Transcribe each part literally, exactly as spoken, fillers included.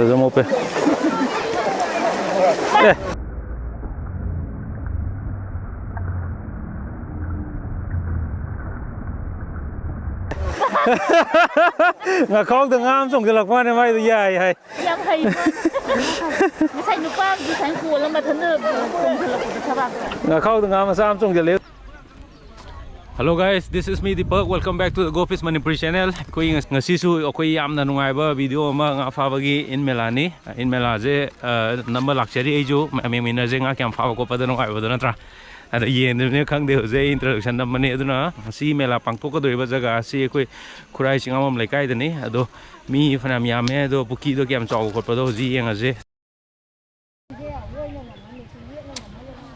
ꯑꯗꯨꯝ ꯎꯞꯄꯦ꯫ ꯑꯦ꯫ ꯉꯥꯈꯥꯎꯗ ꯉꯥ ꯑꯃ ꯆꯣꯡꯁꯤꯜꯂꯛꯄ ꯋꯥꯅꯦ, ꯃꯥꯏꯗꯣ ꯌꯥꯏ ꯍꯥꯏ꯫ ꯌꯥꯝ ꯍꯩꯕ꯫ ꯉꯁꯥꯏ ꯅꯨꯄꯥ ꯑꯃꯗꯤ ꯁꯨꯃꯥꯏꯅ ꯀꯣꯜꯂ ꯃꯊꯟꯇ ꯆꯣꯡꯁꯤꯜꯂꯛꯄꯗꯣ ꯊꯕꯥꯛꯇ꯫ ꯉꯥꯈꯥꯎꯗ ꯉꯥ ꯃꯆꯥ ꯑꯃ ꯆꯣꯡꯁꯤꯜꯂꯦ꯫ Hello guys, this is me Deepak. Welcome back to the Go Fish Manipuri channel. ꯑꯩꯈꯣꯏ ꯉꯁꯤꯁꯨ ꯑꯩꯈꯣꯏ ꯌꯥꯝꯅ ꯅꯨꯡꯉꯥꯏꯕ video ꯑꯃ, ꯉꯥ ꯐꯥꯕꯒꯤ ꯏꯟ ꯃꯦꯂꯥꯅꯤ꯫ ꯏꯟ ꯃꯦꯂꯥꯁꯦ, ꯑ, ꯅꯝꯕ ꯂꯥꯛꯆꯔꯤ ꯑꯩꯁꯨ꯫ ꯃꯌꯥꯝ ꯌꯦꯡꯃꯤꯟꯅꯁꯦ, ꯉꯥ ꯀꯌꯥꯝ ꯐꯥꯕ ꯈꯣꯠꯄꯗ ꯅꯨꯡꯉꯥꯏꯕꯗꯣ ꯅꯠꯇ꯭ꯔꯥ? ꯑꯗ ꯌꯦꯡꯗ꯭ꯔꯤꯕꯅꯤꯅ ꯈꯪꯗꯦ꯫ ꯍꯧꯖꯤꯛ ꯑꯩ introduction ꯅꯝꯕꯅꯤ꯫ ꯑꯗꯨꯅ ꯉꯁꯤ ꯃꯦꯂꯥ ꯄꯥꯡꯊꯣꯛꯀꯗꯧꯔꯤꯕ ꯖꯒꯥ ꯑꯁꯤ ꯑꯩꯈꯣꯏ ꯈꯨꯔꯥꯏ ꯆꯤꯡꯉꯥꯝꯕꯝ ꯂꯩꯀꯥꯏꯗꯅꯤ꯫ ꯑꯗꯣ ꯃꯤ ꯐꯅꯌꯥꯝ ꯌꯥꯝꯃꯦ꯫ ꯑꯗꯣ ꯄꯨꯈ꯭ꯔꯤꯗꯣ ꯀꯌꯥꯝ ꯆꯥꯎꯕ ꯈꯣꯠꯄꯗꯣ ꯍꯧꯖꯤꯛ ꯌꯦꯡꯉꯁꯦ꯫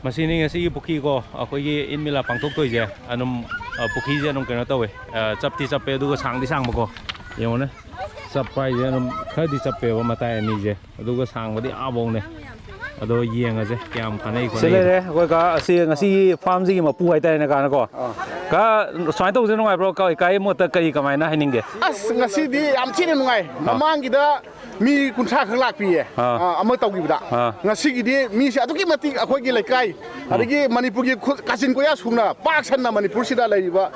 ꯃꯁꯤꯅꯤ ꯉꯁꯤꯒꯤ ꯄꯨꯈ꯭ꯔꯤꯀꯣ, ꯑꯩꯈꯣꯏꯒꯤ ꯏꯟ ꯃꯦꯂꯥ ꯄꯥꯡꯊꯣꯛꯇꯣꯏꯁꯦ꯫ ꯑꯗꯨꯝ, ꯑ, ꯄꯨꯈ꯭ꯔꯤꯁꯦ ꯑꯗꯨꯝ ꯀꯩꯅꯣ ꯇꯧꯋꯦ, ꯑ, ꯆꯞꯇꯤ ꯆꯞꯄꯦ, ꯑꯗꯨꯒ ꯁꯥꯡꯗꯤ ꯁꯥꯡꯕꯀꯣ꯫ ꯌꯦꯡꯉꯨꯅꯦ, ꯆꯞꯄ ꯍꯥꯏꯁꯦ ꯑꯗꯨꯝ ꯈꯔꯗꯤ ꯆꯞꯄꯦꯕ ꯃꯇꯥꯏ ꯑꯅꯤꯁꯦ, ꯑꯗꯨꯒ ꯁꯥꯡꯕꯗꯤ ꯑꯥꯐꯧꯅꯦ꯫ ꯑꯗꯣ ꯌꯦꯡꯉꯁꯦ ꯀꯌꯥꯝ ꯐꯥꯅꯩ ꯁꯤ ꯈꯣꯠꯅꯩ꯫ ꯂꯩꯔꯦ ꯑꯩꯈꯣꯏ ꯀꯥ, ꯑꯁꯤ ꯉꯁꯤꯒꯤ ꯐꯥꯔꯝꯁꯤꯒꯤ ꯃꯄꯨ ꯍꯥꯏꯇꯥꯔꯦꯅꯦ, ꯀꯥꯅꯀꯣ꯫ ꯑꯥ꯫ ꯀꯥ, ꯁꯨꯃꯥꯏꯅ ꯇꯧꯕꯁꯦ ꯅꯨꯡꯉꯥꯏꯕ꯭ꯔꯣ? ꯀꯥ-, ꯏꯀꯥꯏ ꯃꯣꯠꯇ ꯀꯔꯤ ꯀꯃꯥꯏꯅ ꯍꯥꯏꯅꯤꯡꯒꯦ? ꯑꯁ, ꯉꯁꯤꯗꯤ ꯌꯥꯝ ꯊꯤꯅ ꯅꯨꯡꯉꯥꯏ꯫ ꯑꯥ꯫ ꯃꯃꯥꯡꯒꯤꯗ ꯃꯤ ꯀꯨꯟꯊ꯭ꯔꯥ ꯈꯛ ꯂꯥꯛꯄꯤꯌꯦ꯫ ꯑꯥ꯫ ꯑꯥ, ꯑꯃ ꯇꯧꯈꯤꯕꯗ꯫ ꯑꯥ꯫ ꯉꯁꯤꯒꯤꯗꯤ ꯃꯤꯁꯦ ꯑꯗꯨꯛꯀꯤ ꯃꯇꯤꯛ ꯑꯩꯈꯣꯏꯒꯤ ꯂꯩꯀꯥꯏ, ꯎꯝ꯫ ꯑꯗꯒꯤ ꯃꯅꯤꯄꯨꯔꯒꯤ ꯈꯨ-, ꯀꯥꯆꯤꯟ ꯀꯣꯌꯥ ꯁꯨꯅ ꯄꯥꯛ ꯁꯟꯅ ꯃꯅꯤꯄꯨꯔꯁꯤꯗ ꯂꯩꯔꯤꯕ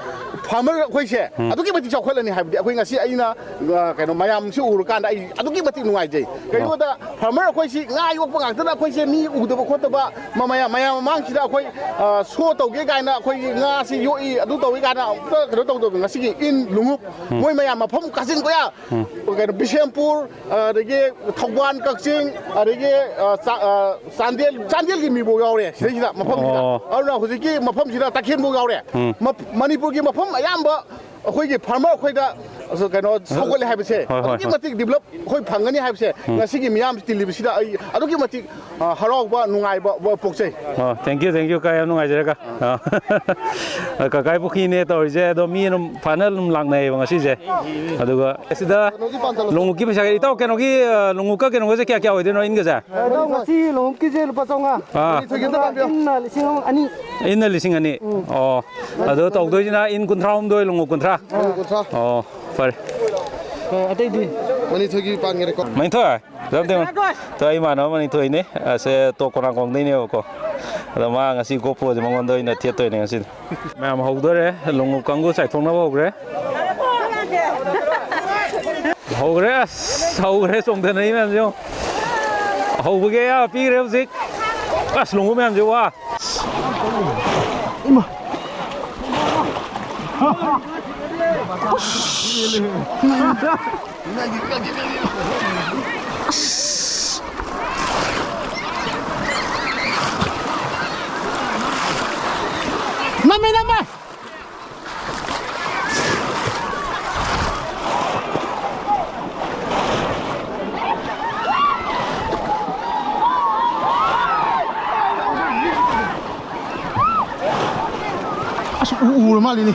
farmer ꯑꯩꯈꯣꯏꯁꯦ ꯎꯝ꯫ ꯑꯗꯨꯛꯀꯤ ꯃꯇꯤꯛ ꯆꯥꯎꯈꯠꯂꯅꯤ ꯍꯥꯏꯕꯗꯤ ꯑꯩꯈꯣꯏ ꯉꯁꯤ ꯑꯩꯅ, ꯑ, ꯀꯩꯅꯣ ꯃꯌꯥꯝꯁꯤ ꯎꯔꯀꯥꯟꯗ ꯑꯩ ꯑꯗꯨꯛꯀꯤ ꯃꯇꯤꯛ ꯅꯨꯡꯉꯥꯏꯖꯩ꯫ ꯀꯩꯅꯣꯗ farmer ꯑꯩꯈꯣꯏꯁꯤ ꯉꯥ ꯌꯣꯛꯄ ꯉꯥꯛꯇꯅ ꯑꯩꯈꯣꯏꯁꯦ ꯃꯤ ꯎꯗꯕ ꯈꯣꯠꯇꯕ ꯃ-, ꯃꯌꯥꯝ, ꯃꯌꯥꯝ ꯃꯃꯥꯡꯁꯤꯗ ꯑꯩꯈꯣꯏ, ꯑ, show ꯇꯧꯒꯦ ꯀꯥꯏꯅ ꯑꯩꯈꯣꯏꯒꯤ ꯉꯥꯁꯤ ꯌꯣꯛꯏ ꯑꯗꯨ ꯇꯧꯏ ꯀꯥꯏꯅ ꯑꯝꯇ ꯀꯩꯅꯣ ꯇꯧꯗꯕ ꯉꯁꯤꯒꯤ ꯏꯟ ꯂꯨꯉꯨꯞ ꯎꯝ꯫ ꯃꯣꯏ ꯃꯌꯥꯝ ꯃꯐꯝ ꯀꯥꯆꯤꯟ ꯀꯣꯌꯥ ꯎꯝ꯫ ꯀꯩꯅꯣ ꯕꯤꯁꯦꯝꯄꯨꯔ, ꯑꯗꯒꯤ ꯊꯧꯕꯥꯜ, ꯀꯛꯆꯤꯡ, ꯑꯗꯒꯤ, ꯑ, ꯆꯥ-, ꯑ, ꯆꯥꯟꯗꯦꯜ, ꯆꯥꯟꯗꯦꯜꯒꯤ ꯃꯤꯐꯥꯎ ꯌꯥꯎꯔꯦ ꯁꯤꯗꯩꯁꯤꯗ ꯃꯐꯝꯁꯤꯗ꯫ ꯑꯣ꯫ ꯑꯗꯨꯅ ꯍꯧꯖꯤꯛꯀꯤ ꯃꯐꯝꯁꯤꯗ ꯇꯈꯦꯜꯐꯥꯎ ꯌꯥꯎꯔꯦ꯫ ꯎꯝ꯫ ꯃꯞ-, ꯃꯅꯤꯄꯨꯔꯒꯤ ꯃꯐꯝ ꯑꯌꯥꯝꯕ ꯑꯩꯈꯣꯏꯒꯤ farmer ꯑꯩꯈꯣꯏꯗ ꯀꯩꯅꯣ ꯁꯧꯒꯠꯂꯦ ꯍꯥꯏꯕꯁꯦ ꯍꯣꯏ, ꯍꯣꯏ, ꯑꯗꯨꯛꯀꯤ ꯍꯣꯏ꯫ ꯃꯇꯤꯛ develop ꯑꯩꯈꯣꯏ ꯐꯪꯒꯅꯤ ꯍꯥꯏꯕꯁꯦ ꯎꯝ꯫ ꯉꯁꯤꯒꯤ ꯃꯤꯌꯥꯝ ꯇꯤꯜꯂꯤꯕꯁꯤꯗ ꯑꯩ ꯑꯗꯨꯛꯀꯤ ꯃꯇꯤꯛ, ꯑ, ꯍꯔꯥꯎꯕ, ꯅꯨꯡꯉꯥꯏꯕ ꯄꯣꯛꯆꯩ꯫ ꯑꯣ, thank you, thank you, ꯀꯥ, ꯌꯥꯝ ꯅꯨꯡꯉꯥꯏꯖꯔꯦ, ꯀꯥ꯫ ꯑ꯫ ꯑ, ꯀꯀꯥꯏ ꯄꯨꯈ꯭ꯔꯤꯅꯦ ꯇꯧꯔꯤꯁꯦ, ꯑꯗꯣ ꯃꯤ ꯑꯗꯨꯝ ꯐꯥꯅ ꯑꯗꯨꯝ ꯂꯥꯛꯅꯩꯌꯦꯕ ꯉꯁꯤꯁꯦ꯫ ꯑꯗꯨꯒ ꯁꯤꯗ ꯂꯣꯡꯎꯞꯀꯤ ꯄꯩꯁꯥ, ꯏꯇꯥꯎ, ꯀꯩꯅꯣꯒꯤ, ꯑ, ꯂꯣꯡꯎꯞꯀ ꯀꯩꯅꯣꯒꯁꯦ ꯀꯌꯥ ꯀꯌꯥ ꯑꯣꯏꯗꯣꯏꯅꯣ, ꯏꯟꯒꯁꯦ? ꯑꯗꯣ ꯉꯁꯤ ꯂꯣꯡꯎꯞꯀꯤꯁꯦ ꯂꯨꯄꯥ ꯆꯥꯝꯃꯉꯥ꯫ ꯑꯥ꯫ ꯑꯗꯨꯒ ꯏꯟꯅ ꯂꯤꯁꯤꯡ ꯑꯅꯤ꯫ ꯏꯟꯅ ꯂꯤꯁꯤꯡ ꯑꯅꯤ? ꯎꯝ꯫ ꯑꯣ꯫ ꯑꯗꯣ ꯇꯧꯗꯣꯏꯁꯤꯅ ꯏꯟ ꯀꯨꯟꯊ꯭ꯔꯥ ꯍꯨꯝꯗꯣꯏ, ꯂꯣꯡꯎꯞ ꯀꯨꯟꯊ꯭ꯔꯥ? ꯎꯝ, ꯀꯨꯟꯊ꯭ꯔꯥ꯫ ꯑꯣ, ꯐꯔꯦ꯫ ꯑ, ꯑꯇꯩꯗꯤ? ꯃꯅꯤꯊꯣꯏꯒꯤ ꯄꯥꯟꯒꯦꯔꯦꯀꯣ꯫ ꯃꯅꯤꯊꯣꯏ, ꯂꯝꯗꯦꯡ꯫ ꯇꯣ, ꯑꯩ ꯏꯃꯥꯟꯅꯕ ꯃꯅꯤꯊꯣꯏꯅꯦ꯫ ꯑꯁꯦ ꯇꯣꯞ ꯈꯣꯡꯅꯥꯡꯈꯣꯡꯗꯩꯅꯦꯕꯀꯣ꯫ ꯑꯗꯣ ꯃꯥ ꯉꯁꯤ GoPro ꯁꯦ ꯃꯉꯣꯟꯗ ꯑꯣꯏꯅ ꯊꯦꯠꯇꯣꯏꯅꯦ ꯉꯁꯤꯗꯤ꯫ ꯃꯌꯥꯝ ꯍꯧꯗꯣꯔꯦ꯫ ꯂꯣꯡꯎꯞ ꯀꯥꯡꯕꯨ ꯆꯥꯏꯊꯣꯛꯅꯕ ꯍꯧꯈ꯭ꯔꯦ꯫ ꯍꯧꯈ꯭ꯔꯦ, ꯑꯁ, ꯍꯧꯈ꯭ꯔꯦ, ꯆꯣꯡꯊꯅꯩ ꯃꯌꯥꯝꯁꯦ ꯌꯦꯡꯉꯣ꯫ ꯍꯧꯕꯒꯤ ꯑꯌꯥꯕ ꯄꯤꯈ꯭ꯔꯦ ꯍꯧꯖꯤꯛ꯫ ꯑꯁ, ꯂꯣꯡꯎꯞ ꯃꯌꯥꯝꯁꯦ, ꯋꯥ꯫ ꯏꯃꯥ꯫ ꯅꯝꯃꯦ, ꯅꯝꯃꯦ꯫ ꯑꯁ, ꯎ-, ꯎꯔ ꯃꯥꯜꯂꯤꯅꯦ꯫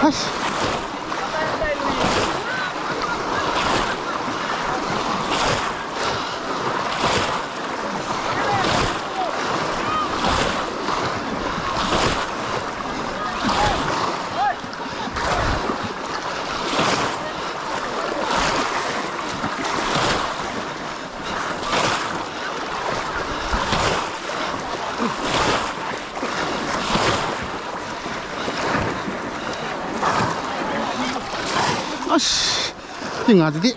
ꯑꯁ꯫ ꯑꯁ, ꯁꯤ ꯉꯥꯁꯤꯗꯤ꯫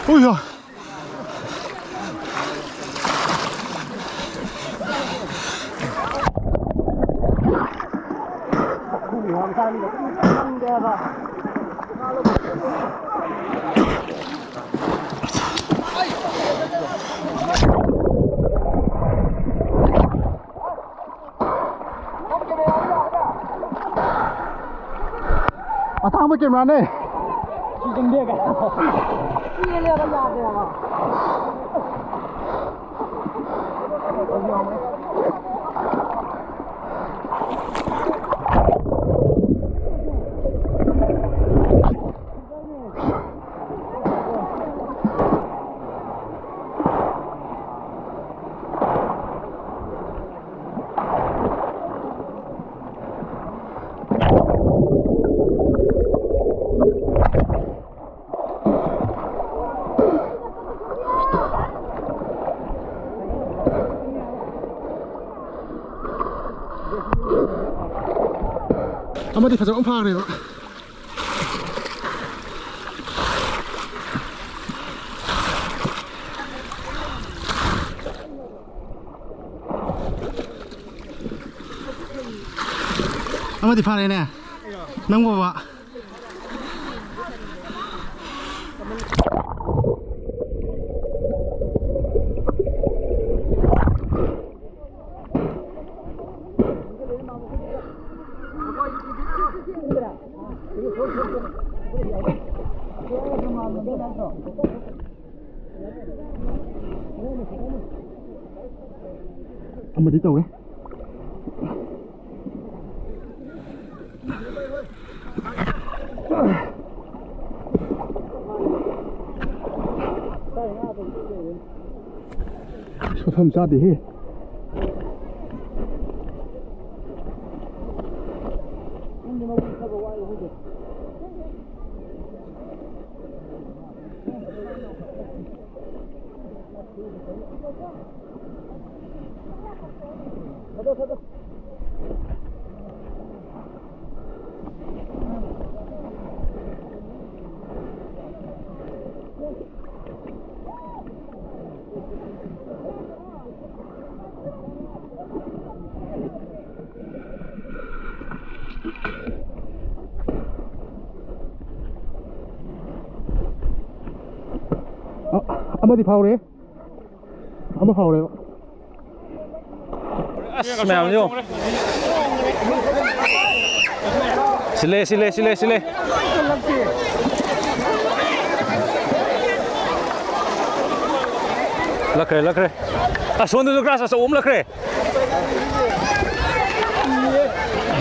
ꯎꯏ ꯌꯥ꯫ ꯑꯇꯥꯡꯕ ꯀꯦꯃꯦꯔꯥꯅꯦ꯫ ꯑꯃꯗꯤ ꯐꯖꯕ ꯑꯃ ꯐꯥꯈ꯭ꯔꯦꯕ꯫ ꯑꯃꯗꯤ ꯐꯥꯔꯦꯅꯦ ꯅꯪꯕꯣꯕ꯫ ꯑꯃꯗꯤ ꯇꯧꯔꯦ꯫ ꯁꯣꯐꯝ ꯆꯥꯗꯦꯍꯦ꯫ ꯑꯃꯗꯤ ꯐꯥꯎꯔꯦ꯫ ꯑꯃ ꯐꯥꯎꯔꯦꯕ꯫ ꯑꯁ, ꯃꯌꯥꯝ ꯌꯦꯡꯉꯣ꯫ ꯁꯤꯜꯂꯦ, ꯁꯤꯜꯂꯦ, ꯁꯤꯜꯂꯦ, ꯁꯤꯜꯂꯦ꯫ ꯂꯛꯈ꯭ꯔꯦ, ꯂꯛꯈ꯭ꯔꯦ꯫ ꯑꯁ, ꯁꯣꯝꯗꯁꯨ ꯒ꯭ꯔꯥꯁ ꯑꯆꯧꯕ ꯑꯃ ꯂꯛꯈ꯭ꯔꯦ꯫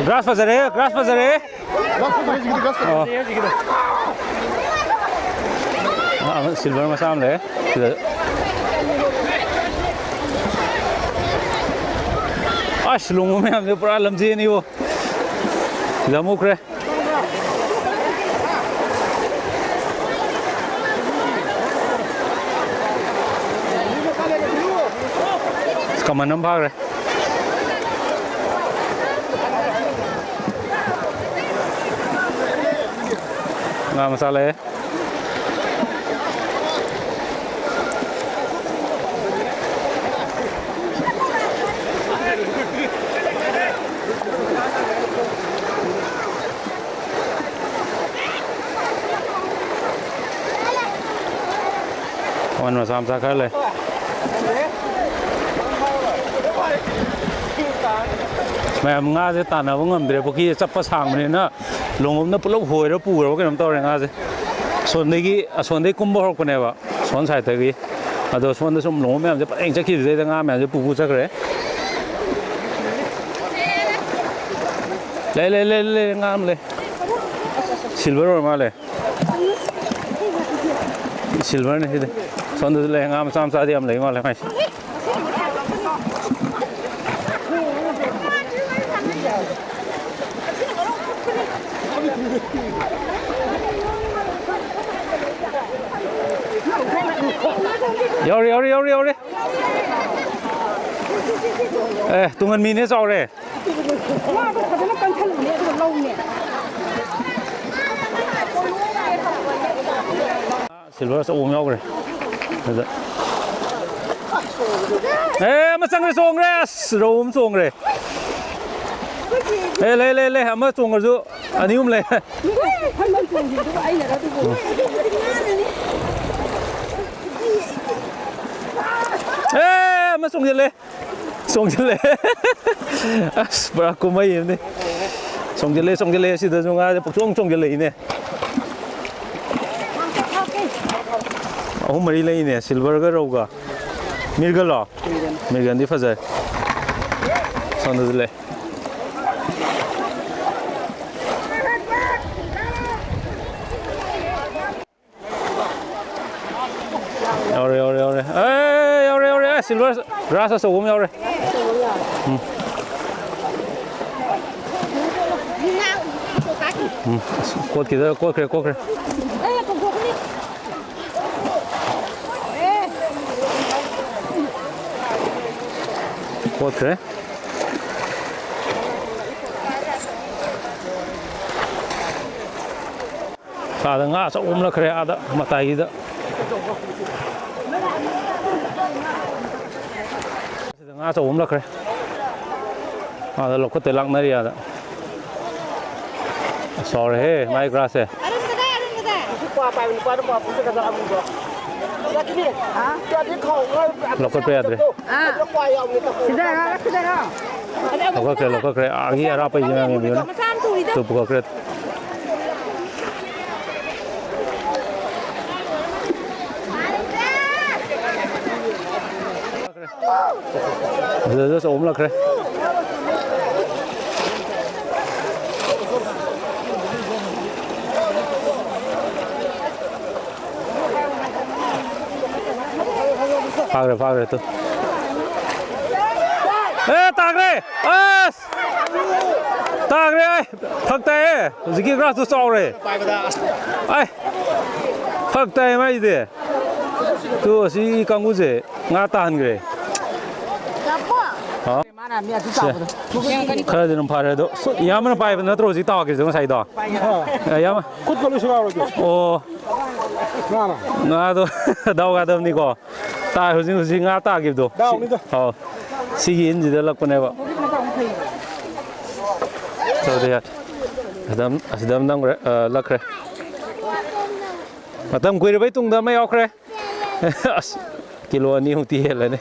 ꯒ꯭ꯔꯥꯁ ꯐꯖꯔꯦ, ꯒ꯭ꯔꯥꯁ ꯐꯖꯔꯦ꯫ ꯑꯣ꯫ ꯑꯥ, ꯑꯃ ꯁꯤꯜꯚꯔ ꯃꯆꯥ ꯑꯃ ꯂꯩ ꯁꯤꯗ꯫ ꯑꯁ, ꯂꯣꯡꯕ ꯃꯌꯥꯝꯁꯦ ꯄꯨꯔꯥ ꯂꯝꯖꯦꯟꯅꯤꯕꯣ꯫ ꯁꯤꯗ ꯑꯃꯨꯛ ꯎꯈ꯭ꯔꯦ꯫ ꯀꯃꯟ ꯑꯃ ꯐꯥꯈ꯭ꯔꯦ꯫ ꯉꯥ ꯃꯆꯥ ꯂꯩ꯫ ꯀꯃꯟ ꯃꯆꯥ ꯃꯆꯥ ꯈꯔ ꯂꯩ꯫ ꯃꯌꯥꯝ ꯉꯥꯁꯦ ꯇꯥꯟꯅꯕ ꯉꯝꯗ꯭ꯔꯦ, ꯄꯨꯈ꯭ꯔꯤꯁꯦ ꯆꯞꯄ ꯁꯥꯡꯕꯅꯤꯅ ꯂꯣꯡꯉꯝꯅ ꯄꯨꯂꯞ ꯍꯣꯏꯔ ꯄꯨꯈ꯭ꯔꯕ ꯀꯩꯅꯣꯝ ꯇꯧꯔꯦ ꯉꯥꯁꯦ꯫ ꯑꯁꯣꯝꯗꯒꯤ, ꯑꯁꯣꯝꯗꯒꯤ ꯀꯨꯝꯕ ꯍꯧꯔꯛꯄꯅꯦꯕ, ꯁꯣꯝ ꯁꯥꯏꯠꯇꯒꯤ꯫ ꯑꯗꯣ ꯁꯣꯝꯗ ꯁꯨꯝ ꯂꯣꯡꯉꯝ ꯃꯌꯥꯝꯁꯦ ꯄꯔꯦꯡ ꯆꯠꯈꯤꯕꯗꯩꯗ ꯉꯥ ꯃꯌꯥꯝꯁꯦ ꯄꯨ ꯄꯨ ꯆꯠꯈ꯭ꯔꯦ꯫ ꯂꯩ, ꯂꯩ, ꯂꯩ, ꯂꯩ, ꯉꯥ ꯑꯃ ꯂꯩ꯫ ꯁꯤꯜꯚꯔ ꯑꯣꯏꯔ ꯃꯥꯜꯂꯦ꯫ ꯁꯤꯜꯚꯔꯅꯦ ꯁꯤꯗꯤ꯫ ꯁꯣꯝꯗꯁꯨ ꯂꯩ, ꯉꯥ ꯃꯆꯥ ꯃꯆꯥꯗꯤ ꯌꯥꯝ ꯂꯩ ꯃꯥꯜꯂꯦ ꯃꯥꯏꯁꯦ꯫ ꯌꯧꯔꯦ, ꯌꯧꯔꯦ, ꯌꯧꯔꯦ, ꯌꯧꯔꯦ꯫ ꯑꯦ, ꯇꯨꯡꯍꯟꯕꯤꯅꯦ, ꯆꯥꯎꯔꯦ꯫ ꯉꯥꯗꯣ ꯐꯖꯅ ꯀꯟꯁꯜꯂꯨꯅꯦ, ꯑꯗꯨꯒ ꯂꯧꯅꯦ꯫ ꯁꯤꯜꯚꯔ ꯑꯆꯧꯕ ꯑꯃ ꯌꯥꯎꯈ꯭ꯔꯦ꯫ ꯑꯗꯨꯗ꯫ ꯑꯦ, ꯑꯃ ꯆꯪꯈ꯭ꯔꯦ, ꯆꯣꯡꯈ꯭ꯔꯦ꯫ ꯑꯁ, ꯔꯧ ꯑꯃ ꯆꯣꯡꯈ꯭ꯔꯦ꯫ ꯑꯦ, ꯂꯩ, ꯂꯩ, ꯂꯩ꯫ ꯑꯃ ꯆꯣꯡꯈ꯭ꯔꯁꯨ ꯑꯅꯤ ꯑꯍꯨꯝ ꯂꯩ꯫ ꯍꯟꯗꯛ ꯆꯣꯡꯈꯤꯕꯗꯨꯕꯨ ꯑꯩꯅꯔ ꯑꯗꯨꯕꯨ? ꯑꯦ, ꯑꯃ ꯆꯣꯡꯁꯤꯜꯂꯦ꯫ ꯆꯣꯡꯁꯤꯜꯂꯦ꯫ ꯑꯁ, ꯄꯨꯔꯥ ꯀꯨꯝꯍꯩ ꯑꯃꯅꯤ꯫ ꯆꯣꯡꯁꯤꯜꯂꯦ, ꯆꯣꯡꯁꯤꯜꯂꯦ꯫ ꯁꯤꯗꯁꯨ ꯉꯥꯁꯦ ꯄꯨꯛꯆꯣꯡ ꯆꯣꯡꯁꯤꯜꯂꯛꯏꯅꯦ꯫ ꯑꯍꯨꯝ ꯃꯔꯤ ꯂꯩꯅꯦ, ꯁꯤꯜꯚꯔꯒ ꯔꯧꯒ꯫ ꯃꯤꯔꯒꯜꯂꯣ? ꯃꯤꯔꯒꯟꯗꯤ ꯐꯖꯩ꯫ ꯁꯣꯝꯗꯁꯨ ꯂꯩ꯫ ꯌꯥꯎꯔꯦ, ꯌꯥꯎꯔꯦ, ꯌꯥꯎꯔꯦ꯫ ꯑꯦ, ꯌꯥꯎꯔꯦ, ꯌꯥꯎꯔꯦ꯫ ꯑꯦ, ꯁꯤꯜꯚꯔ ꯒ꯭ꯔꯥꯁ ꯑꯆꯧꯕ ꯑꯃ ꯌꯥꯎꯔꯦ꯫ ꯎꯝ꯫ ꯎꯝ꯫ ꯑꯁ, ꯀꯣꯠꯈꯤꯗ-, ꯀꯣꯠꯈ꯭ꯔꯦ, ꯀꯣꯠꯈ꯭ꯔꯦ꯫ ꯀꯣꯠꯈ꯭ꯔꯦ꯫ ꯑꯥꯗ ꯉꯥ ꯑꯆꯧꯕ ꯑꯃ ꯂꯛꯈ꯭ꯔꯦ, ꯑꯥꯗ ꯃꯇꯥꯏꯒꯤꯗ꯫ ꯁꯤꯗ ꯉꯥ ꯑꯆꯧꯕ ꯑꯃ ꯂꯛꯈ꯭ꯔꯦ꯫ ꯑꯥꯗ ꯂꯧꯈꯠꯇ ꯂꯥꯛꯅꯔꯤ ꯑꯥꯗ꯫ ꯆꯥꯎꯔꯦꯍꯦ, ꯃꯥꯏ ꯒ꯭ꯔꯥꯁꯁꯦ꯫ ꯂꯧꯈꯠꯄ ꯌꯥꯗ꯭ꯔꯦ꯫ ꯁꯤꯗꯔꯣ, ꯁꯤꯗꯔꯣ꯫ ꯂꯧꯈꯠꯈ꯭ꯔꯦ, ꯂꯧꯈꯠꯈ꯭ꯔꯦ꯫ ꯑꯥꯒꯤ ꯑꯔꯥꯞꯄꯩꯁꯦ ꯃꯌꯥꯝ ꯌꯦꯡꯕꯤꯌꯨꯅꯦ꯫ ꯇꯨ ꯄꯨꯈꯠꯈ꯭ꯔꯦ꯫ ꯑꯗꯨꯗꯁꯨ ꯑꯆꯧꯕ ꯑꯃ ꯂꯥꯛꯈ꯭ꯔꯦ꯫ ꯐꯥꯈ꯭ꯔꯦ, ꯐꯥꯈ꯭ꯔꯦ, ꯇꯨ꯫ ꯑꯦ, ꯇꯥꯈ꯭ꯔꯦ! ꯑꯁ! ꯇꯥꯈ꯭ꯔꯦ! ꯑꯩ ꯐꯛ ꯇꯥꯏꯌꯦ! ꯍꯧꯖꯤꯛꯀꯤ ꯒ꯭ꯔꯥꯁꯇꯨ ꯆꯥꯎꯔꯦ! ꯑꯩ ꯐꯛ ꯇꯥꯏꯌꯦ ꯃꯥꯏꯁꯤꯗꯤ! ꯇꯨ, ꯑꯁꯤ ꯀꯥꯡꯕꯨꯁꯦ ꯉꯥ ꯇꯥꯍꯟꯈ꯭ꯔꯦ꯫ ꯍꯥ? ꯃꯥꯅ ꯃꯤ ꯑꯗꯨ ꯁꯦ꯫ ꯆꯥꯎꯕꯗꯣ꯫ ꯈꯔꯗꯤ ꯑꯗꯨꯝ ꯐꯥꯔꯦ ꯑꯗꯣ꯫ ꯏꯌꯥꯝꯕꯅ ꯄꯥꯏꯕ ꯅꯠꯇ꯭ꯔꯣ ꯍꯧꯖꯤꯛ ꯇꯥꯈꯤꯕꯗꯣ ꯉꯁꯥꯏꯗꯣ? ꯑꯥ꯫ ꯏꯌꯥꯝꯕ꯫ ꯈꯨꯠꯀ ꯂꯣꯏ ꯁꯨ ꯌꯥꯎꯔꯣꯏꯗꯣ꯫ ꯑꯣ꯫ ꯉꯥꯔꯣ? ꯉꯥꯗꯣ ꯗꯥꯎ ꯌꯥꯗꯕꯅꯤꯀꯣ꯫ ꯇꯥꯏ, ꯍꯧꯖꯤꯛ, ꯍꯧꯖꯤꯛ ꯉꯥ ꯇꯥꯈꯤꯕꯗꯣ꯫ ꯗꯥꯎꯅꯤꯗ꯫ ꯑꯧ꯫ ꯁꯤꯒꯤ ꯏꯟꯁꯤꯗ ꯂꯛꯄꯅꯦꯕ꯫ ꯇꯧꯗꯦ ꯌꯥꯗꯦ꯫ ꯑꯁꯤꯗ ꯑꯃ, ꯑꯁꯤꯗ ꯑꯃ ꯅꯝꯈ꯭ꯔꯦ, ꯑ, ꯂꯛꯈ꯭ꯔꯦ꯫ ꯃꯇꯝ ꯀꯨꯏꯔꯕꯩ ꯇꯨꯡꯗ ꯑꯃ ꯌꯥꯎꯈ꯭ꯔꯦ꯫ ꯑꯁ, ꯀꯤꯂꯣ ꯑꯅꯤꯃꯨꯛꯇꯤ ꯍꯦꯜꯂꯅꯤ꯫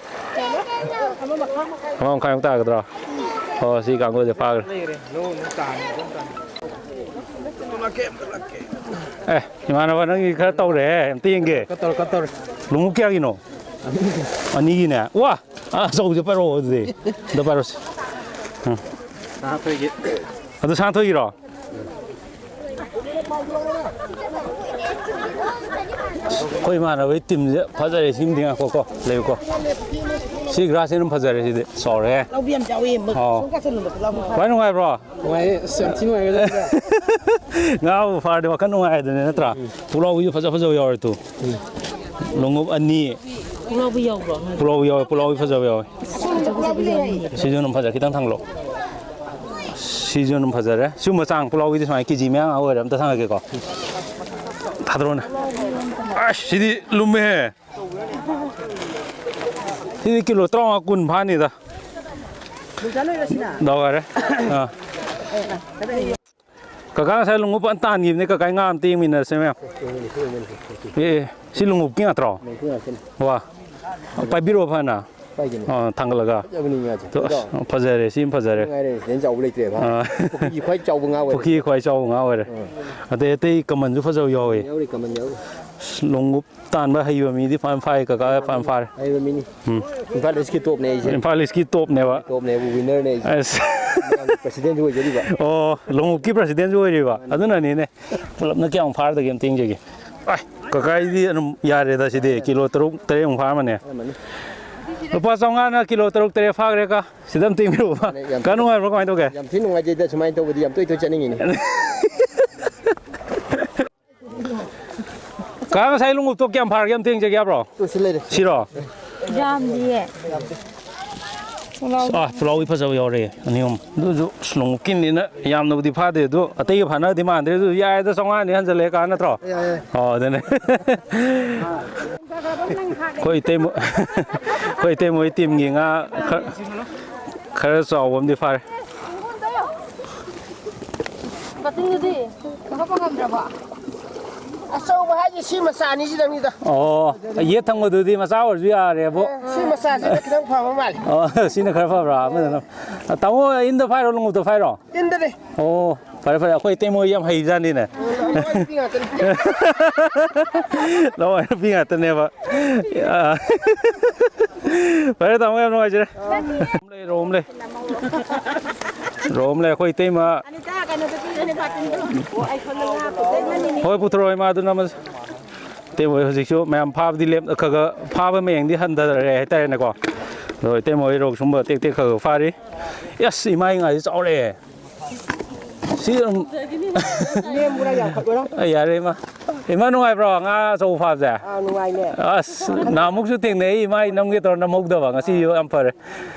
ꯑꯃ ꯃꯈꯥꯏꯃꯨꯛ ꯇꯥꯒꯗ꯭ꯔꯣ? ꯑꯣ, ꯁꯤ ꯀꯥꯡꯕꯨꯁꯦ ꯐꯥꯈ꯭ꯔꯦ꯫ ꯑꯦ, ꯏꯃꯥꯟꯅꯕ, ꯅꯪꯒꯤ ꯈꯔ ꯇꯧꯔꯦꯍꯦ, ꯑꯝꯇ ꯌꯦꯡꯒꯦ꯫ ꯀꯠ ꯇꯧꯔꯦ, ꯀꯠ ꯇꯧꯔꯦ꯫ ꯂꯣꯡꯎꯞ ꯀꯌꯥꯒꯤꯅꯣ? ꯑꯅꯤꯒꯤꯅꯦ? ꯋꯥ! ꯑꯥ, ꯑꯆꯧꯕꯁꯦ ꯄꯥꯏꯔꯛꯑꯣ ꯑꯗꯨꯗꯤ꯫ ꯑꯝꯇ ꯄꯥꯏꯔꯛꯑꯣꯁꯦ꯫ ꯎꯝ꯫ ꯁꯅꯥꯊꯣꯏꯒꯤ꯫ ꯑꯗꯨ ꯁꯅꯥꯊꯣꯏꯒꯤꯔꯣ? ꯑꯩꯈꯣꯏ ꯏꯃꯥꯟꯅꯕꯒꯤ ꯇꯤꯝꯁꯦ ꯐꯖꯔꯦ꯫ ꯁꯤꯃꯗꯤ ꯉꯥꯏꯈꯣꯀꯣ, ꯂꯩꯌꯨꯀꯣ꯫ ꯁꯤ ꯒ꯭ꯔꯥꯁꯁꯦ ꯑꯗꯨꯝ ꯐꯖꯔꯦ ꯁꯤꯗꯤ꯫ ꯆꯥꯎꯔꯦ꯫ ꯂꯧꯕꯤ ꯌꯥꯝ ꯆꯥꯎꯋꯤ꯫ ꯑꯥꯎ꯫ ꯁꯣꯝ ꯀꯥꯁꯜꯂꯨ, ꯂꯧꯕꯤ꯫ ꯚꯥꯏ, ꯅꯨꯡꯉꯥꯏꯕ꯭ꯔꯣ? ꯅꯨꯡꯉꯥꯏꯌꯦ꯫ ꯑꯁ, ꯌꯥꯝ ꯊꯤ ꯅꯨꯡꯉꯥꯏꯒ꯭ꯔꯖꯥꯠꯅꯤꯗ꯫ ꯉꯥꯕꯨ ꯐꯥꯔꯗꯤ ꯋꯥꯈꯜ ꯅꯨꯡꯉꯥꯏ ꯍꯥꯏꯗꯨꯅꯤ, ꯅꯠꯇ꯭ꯔꯥ? ꯄꯨꯛꯂꯥꯎꯕꯤꯁꯨ ꯐꯖ ꯐꯖꯕ ꯌꯥꯎꯔꯦ ꯇꯨ꯫ ꯂꯣꯡꯎꯞ ꯑꯅꯤ꯫ ꯄꯨꯛꯂꯥꯎꯕꯤ ꯌꯥꯎꯕ꯭ꯔꯣ? ꯄꯨꯛꯂꯥꯎꯕꯤ ꯌꯥꯎꯋꯦ, ꯄꯨꯛꯂꯥꯎꯕꯤ ꯐꯖꯕ ꯌꯥꯎꯋꯦ꯫ ꯑꯆꯧ ꯑꯆꯧꯕ ꯌꯥꯎꯋꯦ꯫ ꯁꯤꯁꯨ ꯑꯗꯨꯝ ꯐꯖ, ꯈꯤꯇꯪ ꯊꯥꯡꯒꯠꯂꯣ꯫ ꯁꯤꯁꯨ ꯑꯗꯨꯝ ꯐꯖꯔꯦ꯫ ꯁꯤꯒꯨꯝꯕ ꯆꯥꯡ ꯄꯨꯛꯂꯥꯎꯕꯤꯗꯤ ꯁꯨꯃꯥꯏꯅ ꯀꯦ ꯖꯤ ꯃꯌꯥ ꯉꯥ ꯑꯣꯏꯔꯦ꯫ ꯑꯝꯇ ꯊꯥꯡꯒꯠꯀꯦꯀꯣ꯫ ꯊꯥꯗꯣꯔꯛꯑꯣꯅꯦ꯫ ꯑꯁ, ꯁꯤꯗꯤ ꯂꯨꯝꯃꯦꯍꯦ꯫ ꯁꯤꯗꯤ ꯀꯤꯂꯣ ꯇꯔꯥꯃꯉꯥ ꯀꯨꯟ ꯐꯥꯅꯤꯗ꯫ ꯗꯥꯎ ꯌꯥꯔꯦ꯫ ꯑꯥ꯫ ꯀꯀꯥ ꯉꯁꯥꯏ ꯂꯣꯡꯎꯞ ꯐꯅ ꯇꯥꯟꯈꯤꯕꯅꯦ, ꯀꯀꯥ ꯉꯥ ꯑꯝꯇ ꯌꯦꯡꯃꯤꯟꯅꯔꯁꯦ ꯃꯌꯥꯝ꯫ ꯑꯦ, ꯑꯦ, ꯁꯤ ꯂꯣꯡꯎꯞꯀꯤ ꯅꯠꯇ꯭ꯔꯣ? ꯂꯣꯡꯎꯞꯀꯤ ꯉꯥꯛꯇꯅꯤ꯫ ꯋꯥ, ꯄꯥꯏꯕꯤꯔꯛꯑꯣ ꯐꯅ꯫ ꯄꯥꯏꯒꯅꯤ꯫ ꯑꯥ, ꯊꯥꯡꯒꯠꯂꯒ꯫ ꯐꯖꯕꯅꯤ ꯉꯥꯁꯦ꯫ ꯇꯣ, ꯑꯁ, ꯐꯖꯔꯦ, ꯁꯤ ꯑꯃ ꯐꯖꯔꯦ꯫ ꯅꯨꯡꯉꯥꯏꯔꯦ, ꯁꯤꯗꯩ ꯆꯥꯎꯕ ꯂꯩꯇ꯭ꯔꯦꯕ꯫ ꯑꯥ꯫ ꯄꯨꯈ꯭ꯔꯤꯒꯤ ꯈ꯭ꯋꯥꯏ ꯆꯥꯎꯕ ꯉꯥ ꯑꯣꯏꯔꯦ꯫ ꯄꯨꯈ꯭ꯔꯤꯒꯤ ꯈ꯭ꯋꯥꯏ ꯆꯥꯎꯕ ꯉꯥ ꯑꯣꯏꯔꯦ꯫ ꯑꯥ꯫ ꯑꯇꯩ ꯑꯇꯩ ꯀꯃꯟꯁꯨ ꯐꯖꯕ ꯌꯥꯎꯋꯦ꯫ ꯌꯥꯎꯔꯤ, ꯀꯃꯟ ꯌꯥꯎꯔꯤ꯫ ꯑꯁ, ꯂꯣꯡꯎꯞ ꯇꯥꯟꯕ ꯍꯩꯕ ꯃꯤꯗꯤ ꯐꯖꯅ ꯐꯥꯏ, ꯀꯀꯥ ꯐꯖꯅ ꯐꯥꯔꯦ꯫ ꯍꯩꯕ ꯃꯤꯅꯤ꯫ ꯎꯝ꯫ ꯏꯝꯐꯥꯜ ꯏꯁꯀꯤ ꯇꯣꯞꯅꯦ ꯑꯩꯁꯦ꯫ ꯏꯝꯐꯥꯜ ꯏꯁꯀꯤ ꯇꯣꯞꯅꯦꯕ꯫ ꯇꯣꯞꯅꯦꯕꯨ ꯋꯤꯟꯅꯔꯅꯦ ꯑꯩꯁꯦ꯫ ꯑꯁ꯫ ꯃꯌꯥꯝꯒꯤ ꯄ꯭ꯔꯁꯤꯗꯦꯟꯁꯨ ꯑꯣꯏꯖꯔꯤꯕ꯫ ꯑꯣ, ꯂꯣꯡꯎꯞꯀꯤ ꯄ꯭ꯔꯁꯤꯗꯦꯟꯁꯨ ꯑꯣꯏꯔꯤꯕ꯫ ꯃꯥꯅꯤ꯫ ꯑꯗꯨꯅꯅꯤꯅꯦ꯫ ꯄꯨꯂꯞꯅ ꯀꯌꯥꯝ ꯐꯥꯔꯗꯒꯦ ꯑꯝꯇ ꯌꯦꯡꯖꯒꯦ꯫ ꯑꯥꯏ, ꯀꯀꯥ ꯑꯩꯗꯤ ꯑꯗꯨꯝ ꯌꯥꯔꯦꯗ ꯁꯤꯗꯤ꯫ ꯀꯤꯂꯣ ꯇꯔꯨꯛ ꯇꯔꯦꯠꯃꯨꯛ ꯐꯥꯔꯝꯃꯅꯦ꯫ ꯐꯥꯔꯝꯃꯅꯤ꯫ ꯂꯨꯄꯥ ꯆꯥꯝꯃꯉꯥꯅ ꯀꯤꯂꯣ ꯇꯔꯨꯛ ꯇꯔꯦꯠ ꯐꯥꯈ꯭ꯔꯦ ꯀꯥ꯫ ꯁꯤꯗ ꯑꯝꯇ ꯌꯦꯡꯕꯤꯔꯛꯎꯕ꯫ ꯃꯥꯅꯦ, ꯌꯥꯝ ꯀꯥ ꯊꯤ-, ꯅꯨꯡꯉꯥꯏꯕ꯭ꯔꯣ, ꯀꯃꯥꯏꯅ ꯇꯧꯒꯦ? ꯌꯥꯝ ꯊꯤ ꯅꯨꯡꯉꯥꯏꯖꯩꯗ, ꯁꯨꯃꯥꯏꯅ ꯇꯧꯕꯗꯤ ꯌꯥꯝ ꯇꯣꯏ ꯇꯣꯏ ꯆꯠꯅꯤꯡꯉꯤꯅꯦ꯫ ꯀꯥ, ꯉꯁꯥꯏ ꯂꯣꯡꯎꯞꯇꯣ ꯀꯌꯥꯝ ꯐꯥꯔꯒꯦ ꯑꯝꯇ ꯌꯦꯡꯖꯒꯦ ꯍꯥꯏꯕ꯭ꯔꯣ? ꯇꯨ ꯁꯤ ꯂꯩꯔꯦ꯫ ꯁꯤꯔꯣ? ꯌꯥꯝꯗꯤꯌꯦ꯫ ꯑꯥ, ꯄꯨꯂꯥꯎꯕꯤ ꯐꯖꯕ ꯌꯥꯎꯔꯦ, ꯑꯅꯤ ꯑꯍꯨꯝ꯫ ꯑꯗꯨꯁꯨ ꯑꯁ, ꯂꯣꯡꯎꯞꯀꯤꯅꯤꯅ ꯌꯥꯝꯅꯕꯨꯗꯤ ꯐꯥꯗꯦ, ꯑꯗꯨ ꯑꯇꯩꯒ ꯐꯥꯅꯔꯗꯤ ꯃꯥꯟꯗ꯭ꯔꯦ, ꯑꯗꯨ ꯌꯥꯔꯦꯗ, ꯆꯥꯝꯃꯉꯥꯅꯤ ꯍꯟꯖꯜꯂꯛꯑꯦ ꯀꯥ, ꯅꯠꯇ꯭ꯔꯣ? ꯌꯥꯏ, ꯌꯥꯏ꯫ ꯑꯣ, ꯑꯗꯨꯅꯦ꯫ ꯑꯩꯈꯣꯏ ꯏꯇꯩꯃ-, ꯑꯩꯈꯣꯏ ꯏꯇꯩꯃ ꯍꯣꯏ ꯇꯤꯝꯒꯤ ꯉꯥ ꯈꯔ, ꯈꯔ ꯆꯥꯎꯕ ꯑꯃꯗꯤ ꯐꯥꯔꯦ꯫ ꯀꯛꯆꯤꯡꯗꯨꯗꯤ ꯊꯥꯗꯣꯛꯄ ꯉꯝꯗ꯭ꯔꯕꯣ? ꯑꯆꯧꯕ ꯍꯥꯏꯁꯦ ꯁꯤ ꯃꯆꯥ ꯑꯅꯤꯁꯤꯗꯪꯅꯤꯗ꯫ ꯑꯣ, ꯌꯦꯠ ꯊꯪꯕꯗꯨꯗꯤ ꯃꯆꯥ ꯑꯣꯏꯔꯁꯨ ꯌꯥꯔꯦꯕꯣ꯫ ꯁꯤ ꯃꯆꯥꯁꯤꯅ ꯈꯤꯇꯪ ꯐꯕ ꯃꯥꯜꯂꯦ꯫ ꯑꯣ, ꯁꯤꯅ ꯈꯔ ꯐꯕ꯭ꯔꯥ? ꯑꯃꯗꯨꯅ꯫ ꯇꯥꯃꯣ, ꯏꯟꯗ ꯐꯥꯏꯔꯣ, ꯂꯣꯡꯎꯞꯇ ꯐꯥꯏꯔꯣ? ꯏꯟꯗꯅꯦ꯫ ꯑꯣ, ꯐꯔꯦ, ꯐꯔꯦ꯫ ꯑꯩꯈꯣꯏ ꯏꯇꯩꯃ ꯍꯣꯏ ꯌꯥꯝ ꯍꯩꯖꯥꯠꯅꯤꯅꯦ꯫ ꯂꯋꯥꯏ ꯅꯨꯄꯤ ꯉꯥꯛꯇꯅꯦꯕ꯫ ꯑꯥ꯫ ꯐꯔꯦ, ꯇꯥꯃꯣ, ꯌꯥꯝ ꯅꯨꯡꯉꯥꯏꯖꯔꯦ꯫ ꯔꯣꯝ ꯂꯩ, ꯔꯣꯝ ꯂꯩ꯫ ꯔꯣꯝ ꯂꯩ, ꯑꯩꯈꯣꯏ ꯏꯇꯩꯃ꯫ ꯍꯣꯏ, ꯄꯨꯊꯣꯔꯛꯑꯣ, ꯏꯃꯥꯗꯨꯅ ꯑꯃ꯫ ꯏꯇꯩꯃ ꯍꯣꯏ ꯍꯧꯖꯤꯛꯁꯨ ꯃꯌꯥꯝ ꯐꯥꯕꯗꯤ ꯂꯦꯞ-, ꯈꯔ ꯈꯔ ꯐꯥꯕ ꯃꯌꯦꯡꯗꯤ ꯍꯟꯊꯔꯦ ꯍꯥꯏꯇꯥꯔꯦꯅꯦꯀꯣ꯫ ꯑꯗꯣ ꯏꯇꯩꯃ ꯍꯣꯏ ꯔꯧ ꯁꯨꯝꯕ ꯇꯦꯛ ꯇꯦꯛ ꯈꯔ ꯈꯔ ꯐꯥꯔꯤ꯫ ꯑꯁ, ꯏꯃꯥꯒꯤ ꯉꯥꯁꯦ ꯆꯥꯎꯔꯦ꯫ ꯁꯤ ꯑꯗꯨꯝ ꯅꯦꯝꯕ꯭ꯔꯥ ꯌꯥꯝꯈꯠꯄ꯭ꯔꯥ? ꯑ, ꯌꯥꯔꯦ, ꯏꯃꯥ꯫ ꯏꯃꯥ, ꯅꯨꯡꯉꯥꯏꯕ꯭ꯔꯣ ꯉꯥ ꯑꯆꯧꯕ ꯐꯥꯕꯁꯦ? ꯑꯥ, ꯅꯨꯡꯉꯥꯏꯅꯦ꯫ ꯑꯁ, ꯅꯍꯥꯟꯃꯨꯛꯁꯨ ꯊꯦꯡꯅꯩ, ꯏꯃꯥ, ꯑꯩ ꯅꯝꯒꯦ ꯇꯧꯔ ꯅꯝꯍꯧꯗꯕ꯫ ꯉꯁꯤ ꯌꯥꯝ ꯐꯔꯦ꯫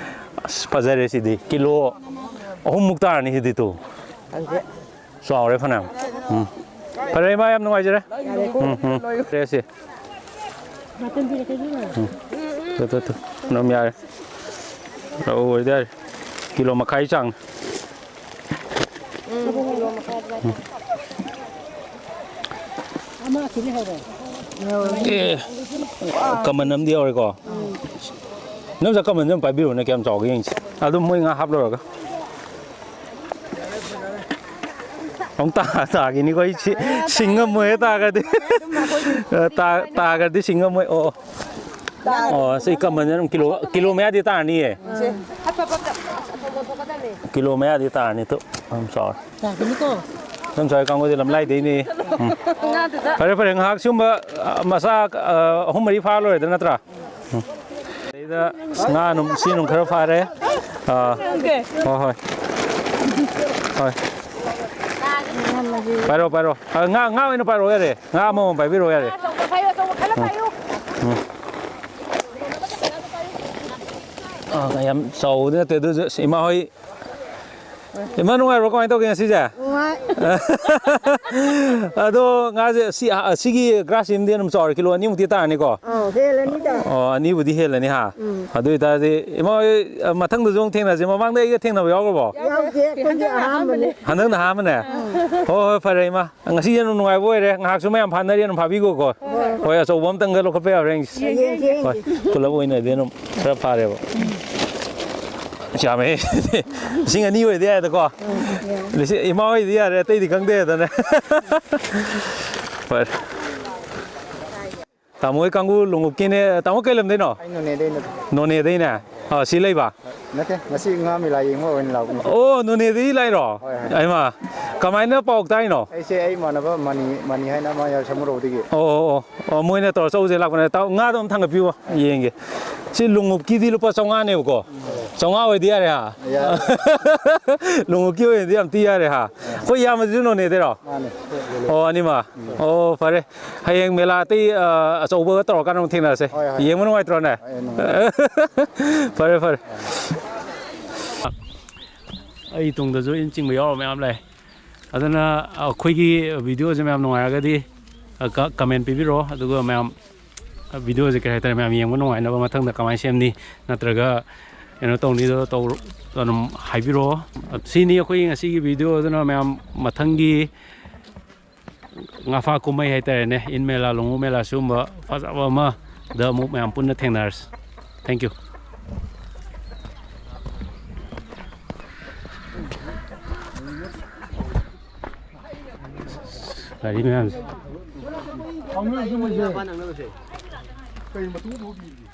ꯑꯁ, ꯐꯖꯔꯦ ꯁꯤꯗꯤ꯫ ꯀꯤꯂꯣ ꯑꯍꯨꯝꯃꯨꯛ ꯇꯥꯔꯅꯤ ꯁꯤꯗꯤ, ꯇꯨ꯫ ꯈꯪꯗꯦ꯫ ꯆꯥꯎꯔꯦ ꯐꯅꯌꯥꯝ꯫ ꯎꯝ꯫ ꯐꯔꯦ, ꯏꯃꯥ, ꯌꯥꯝ ꯅꯨꯡꯉꯥꯏꯖꯔꯦ꯫ ꯌꯥꯔꯦꯀꯣ꯫ ꯎꯝ, ꯎꯝ꯫ ꯐꯔꯦ ꯁꯤ꯫ ꯎꯝ꯫ ꯇꯨ, ꯇꯨ, ꯇꯨ꯫ ꯑꯗꯨꯝ ꯌꯥꯔꯦ꯫ ꯔꯧ ꯑꯣꯏꯇꯥꯔꯦ꯫ ꯀꯤꯂꯣ ꯃꯈꯥꯏ ꯆꯥꯡ꯫ ꯎꯝ꯫ ꯑꯦ, ꯀꯃꯟ ꯑꯃꯗꯤ ꯌꯥꯎꯔꯦꯀꯣ꯫ ꯅꯪ ꯉꯁꯥꯏ ꯀꯃꯟꯁꯦ ꯑꯃ ꯄꯥꯏꯕꯤꯔꯣꯅꯦ, ꯀꯌꯥꯝ ꯆꯥꯎꯒꯦ ꯌꯦꯡꯁꯤ꯫ ꯑꯗꯨꯝ ꯃꯣꯏ ꯉꯥ ꯍꯥꯞꯂꯨꯔꯒ꯫ ꯑꯃꯨꯛ ꯇꯥ-, ꯇꯥꯈꯤꯅꯤꯀꯣ ꯑꯩ ꯁꯤ-, ꯁꯤꯡꯉꯝꯃꯣꯏꯍꯦ ꯇꯥꯈ꯭ꯔꯗꯤ꯫ ꯇꯥ-, ꯇꯥꯈ꯭ꯔꯗꯤ ꯁꯤꯡꯉꯝꯃꯣꯏ꯫ ꯑꯣ, ꯑꯣ꯫ ꯑꯣ, ꯁꯤ ꯀꯃꯟꯁꯦ ꯑꯗꯨꯝ ꯀꯤꯂꯣ, ꯀꯤꯂꯣ ꯃꯌꯥꯗꯤ ꯇꯥꯔꯅꯤꯌꯦ꯫ ꯀꯤꯂꯣ ꯃꯌꯥꯗꯤ ꯇꯥꯔꯅꯤ ꯇꯨ꯫ ꯌꯥꯝ ꯆꯥꯎꯔꯦ꯫ ꯇꯥꯈꯤꯅꯤꯀꯣ꯫ ꯌꯥꯝ ꯆꯥꯎꯔꯦ, ꯀꯥꯡꯒꯨꯗꯤ ꯂꯝꯂꯥꯏꯗꯩꯅꯦ꯫ ꯎꯝ꯫ ꯐꯔꯦ, ꯐꯔꯦ, ꯉꯥꯏꯍꯥꯛ ꯁꯤꯒꯨꯝꯕ, ꯑ, ꯃꯆꯥ, ꯑ, ꯑꯍꯨꯝ ꯃꯔꯤ ꯐꯥ ꯂꯣꯏꯔꯦꯗ ꯅꯠꯇ꯭ꯔꯥ? ꯎꯝ꯫ ꯑꯗꯩꯗ ꯉꯥ ꯅꯨꯡ, ꯁꯤ ꯅꯨꯡ ꯈꯔ ꯐꯥꯔꯦ꯫ ꯑꯥ, ꯍꯣꯏ, ꯍꯣꯏ꯫ ꯍꯣꯏ꯫ ꯄꯥꯏꯔꯣ, ꯄꯥꯏꯔꯣ꯫ ꯑ, ꯉꯥ, ꯉꯥ ꯑꯣꯏꯅ ꯄꯥꯏꯔꯣ ꯌꯥꯔꯦ꯫ ꯉꯥ ꯑꯃꯃꯝ ꯄꯥꯏꯕꯤꯔꯣ ꯌꯥꯔꯦ꯫ ꯎꯝ꯫ ꯎꯝ꯫ ꯑꯥ, ꯌꯥꯝ ꯆꯥꯎꯕꯗꯤ ꯅꯠꯇꯦ, ꯑꯗꯨꯁꯨ ꯏꯃꯥ ꯍꯣꯏ ꯏꯃꯥ, ꯅꯨꯡꯉꯥꯏꯕ꯭ꯔꯣ? ꯀꯃꯥꯏꯅ ꯇꯧꯒꯦ ꯉꯁꯤꯁꯦ? ꯅꯨꯡꯉꯥꯏ꯫ ꯑꯗꯣ ꯉꯥꯁꯦ ꯁꯤ, ꯑ, ꯁꯤꯒꯤ ꯒ꯭ꯔꯥꯁ ꯁꯤꯝꯗꯤ ꯑꯗꯨꯝ ꯆꯥꯎꯔꯦ, ꯀꯤꯂꯣ ꯑꯅꯤꯃꯨꯛꯇꯤ ꯇꯥꯔꯅꯤꯀꯣ? ꯑꯧ, ꯍꯦꯜꯂꯅꯤꯗ꯫ ꯑꯣ, ꯑꯅꯤꯕꯨꯗꯤ ꯍꯦꯜꯂꯅꯤ ꯍꯥ? ꯎꯝ꯫ ꯑꯗꯨ ꯑꯣꯏꯇꯥꯔꯗꯤ ꯏꯃꯥ ꯍꯣꯏ, ꯑ, ꯃꯊꯪꯗꯁꯨ ꯑꯃꯨꯛ ꯊꯦꯡꯅꯁꯤ꯫ ꯃꯃꯥꯡꯗ ꯑꯩꯒ ꯊꯦꯡꯅꯕ ꯌꯥꯎꯈ꯭ꯔꯕꯣ? ꯌꯥꯎꯗꯦ, ꯑꯩꯈꯣꯏꯗꯤ ꯑꯍꯥꯟꯕꯅꯦ꯫ ꯍꯟꯗꯛꯅ ꯑꯍꯥꯟꯕꯅꯦ? ꯍꯣꯏ, ꯍꯣꯏ, ꯐꯔꯦ ꯏꯃꯥ꯫ ꯉꯁꯤ ꯌꯥꯝ ꯅꯨꯡꯉꯥꯏꯕ ꯑꯣꯏꯔꯦ꯫ ꯉꯥꯏꯍꯥꯛꯁꯨ ꯃꯌꯥꯝ ꯐꯥꯅꯔꯤ, ꯑꯗꯨꯝ ꯐꯥꯕꯤꯈꯣꯀꯣ꯫ ꯍꯣꯏ, ꯑꯆꯧꯕ ꯑꯝꯇꯪꯒ ꯂꯧꯈꯠꯄ ꯌꯥꯕ꯭ꯔꯥ ꯌꯦꯡꯁꯤ꯫ ꯌꯦꯡꯁꯤ, ꯌꯦꯡꯁꯤ꯫ ꯍꯣꯏ, ꯄꯨꯂꯞ ꯑꯣꯏꯅꯗꯤ ꯑꯗꯨꯝ ꯈꯔ ꯐꯥꯔꯦꯕ꯫ ꯌꯥꯝꯃꯦ꯫ ꯂꯤꯁꯤꯡ ꯑꯅꯤ ꯑꯣꯏꯗꯤ ꯌꯥꯏꯗꯀꯣ꯫ ꯂꯤꯁꯤꯡ, ꯏꯃꯥ ꯍꯣꯏꯗꯤ ꯌꯥꯔꯦ, ꯑꯇꯩꯗꯤ ꯈꯪꯗꯦ ꯑꯗꯨꯅꯦ꯫ ꯐꯔꯦ꯫ ꯇꯥꯃꯣ ꯍꯣꯏ ꯀꯥꯡꯕꯨ ꯂꯣꯡꯎꯞꯀꯤꯅꯦ꯫ ꯇꯥꯃꯣ ꯀꯩ ꯂꯝꯗꯩꯅꯣ? ꯑꯩ ꯅꯣꯅꯦꯗꯩꯅꯦ꯫ ꯅꯣꯅꯦꯗꯩꯅꯦ? ꯑꯥ, ꯁꯤ ꯂꯩꯕ? ꯅꯠꯇꯦ, ꯉꯁꯤ ꯉꯥ ꯃꯦꯂꯥ ꯌꯦꯡꯕ ꯑꯣꯏꯅ ꯂꯥꯛꯄꯅꯤ꯫ ꯑꯣ, ꯅꯣꯅꯦꯗꯒꯤ ꯂꯥꯛꯏꯔꯣ? ꯍꯣꯏ, ꯍꯣꯏ꯫ ꯑꯩꯃ, ꯀꯃꯥꯏꯅ ꯄꯥꯎ ꯇꯥꯏꯅꯣ? ꯑꯩꯁꯦ ꯑꯩ ꯏꯃꯥꯟꯅꯕ ꯃꯅꯤ, ꯃꯅꯤ ꯍꯥꯏꯅ ꯑꯃ ꯌꯥꯎ ꯁꯃꯨꯔꯧꯗꯒꯤ꯫ ꯑꯣ, ꯑꯣ, ꯑꯣ, ꯑꯣ, ꯃꯣꯏꯅ ꯇꯧꯔ ꯆꯧꯁꯦ ꯂꯥꯛꯄꯅꯦ꯫ ꯇꯥꯎ, ꯉꯥꯗꯣ ꯑꯝ ꯊꯥꯡꯒꯠꯄꯤꯌꯣ, ꯌꯦꯡꯒꯦ꯫ ꯁꯤ ꯂꯣꯡꯎꯞꯀꯤꯗꯤ ꯂꯨꯄꯥ ꯆꯥꯝꯃꯉꯥꯅꯦꯕꯀꯣ? ꯆꯥꯝꯃꯉꯥ ꯑꯣꯏꯗꯤ ꯌꯥꯔꯦ ꯍꯥ? ꯌꯥꯔꯦ꯫ ꯂꯣꯡꯎꯞꯀꯤ ꯑꯣꯏꯅꯗꯤ ꯌꯥꯝ ꯊꯤ ꯌꯥꯔꯦ ꯍꯥ? ꯑꯩꯈꯣꯏ ꯏꯌꯥꯝꯕꯗꯨꯁꯨ ꯅꯣꯅꯦꯗꯩꯔꯣ? ꯃꯥꯅꯦ꯫ ꯑꯣ, ꯑꯅꯤꯃꯛ? ꯑꯣ, ꯐꯔꯦ꯫ ꯍꯌꯦꯡ ꯃꯦꯂꯥ ꯑꯇꯩ, ꯑ, ꯑꯆꯧꯕꯒ ꯇꯧꯔꯀꯥꯟꯗ ꯑꯃꯨꯛ ꯊꯦꯡꯅꯔꯁꯦ꯫ ꯍꯣꯏ, ꯍꯣꯏ꯫ ꯌꯦꯡꯕ ꯅꯨꯡꯉꯥꯏꯇ꯭ꯔꯣꯅꯦ? ꯍꯣꯏ, ꯅꯨꯡꯉꯥꯏ꯫ ꯐꯔꯦ, ꯐꯔꯦ꯫ ꯑꯩ ꯇꯨꯡꯗꯁꯨ ꯏꯟ ꯆꯤꯡꯕ ꯌꯥꯎꯔꯕ ꯃꯌꯥꯝ ꯂꯩ꯫ ꯑꯗꯨꯅ ꯑꯩꯈꯣꯏꯒꯤ ꯚꯤꯗꯤꯑꯣꯁꯦ ꯃꯌꯥꯝ ꯅꯨꯡꯉꯥꯏꯔꯒꯗꯤ, ꯑ, ꯀ-, ꯀꯃꯦꯟ ꯄꯤꯕꯤꯔꯛꯑꯣ꯫ ꯑꯗꯨꯒ ꯃꯌꯥꯝ, ꯑ, ꯚꯤꯗꯤꯑꯣꯁꯦ ꯀꯩ ꯍꯥꯏꯇꯥꯔꯦ, ꯃꯌꯥꯝ ꯌꯦꯡꯕ ꯅꯨꯡꯉꯥꯏꯅꯕ ꯃꯊꯪꯗ ꯀꯃꯥꯏꯅ ꯁꯦꯝꯅꯤ ꯅꯠꯇ꯭ꯔꯒ ꯀꯩꯅꯣ ꯇꯧꯅꯤꯗꯣ ꯇꯧ-, ꯑꯗꯨꯝ ꯍꯥꯏꯕꯤꯔꯛꯑꯣ꯫ ꯁꯤꯅꯤ ꯑꯩꯈꯣꯏꯒꯤ ꯉꯁꯤꯒꯤ ꯚꯤꯗꯤꯑꯣ꯫ ꯑꯗꯨꯅ ꯃꯌꯥꯝ ꯃꯊꯪꯒꯤ ꯉꯥꯐꯥ ꯀꯨꯝꯍꯩ ꯍꯥꯏꯇꯥꯔꯦꯅꯦ, ꯏꯟ ꯃꯦꯂꯥ, ꯂꯣꯡꯎꯞ ꯃꯦꯂꯥ, ꯁꯤꯒꯨꯝꯕ ꯐꯖꯕ ꯑꯃꯗ ꯑꯃꯨꯛ ꯃꯌꯥꯝ ꯄꯨꯟꯅ ꯊꯦꯡꯅꯔꯁꯤ꯫ Thank you. ꯒꯥꯔꯤ ꯃꯌꯥꯝꯁꯦ꯫ ꯀꯩ ꯃꯇꯨꯡ ꯊꯣꯛꯈꯤꯒꯦ?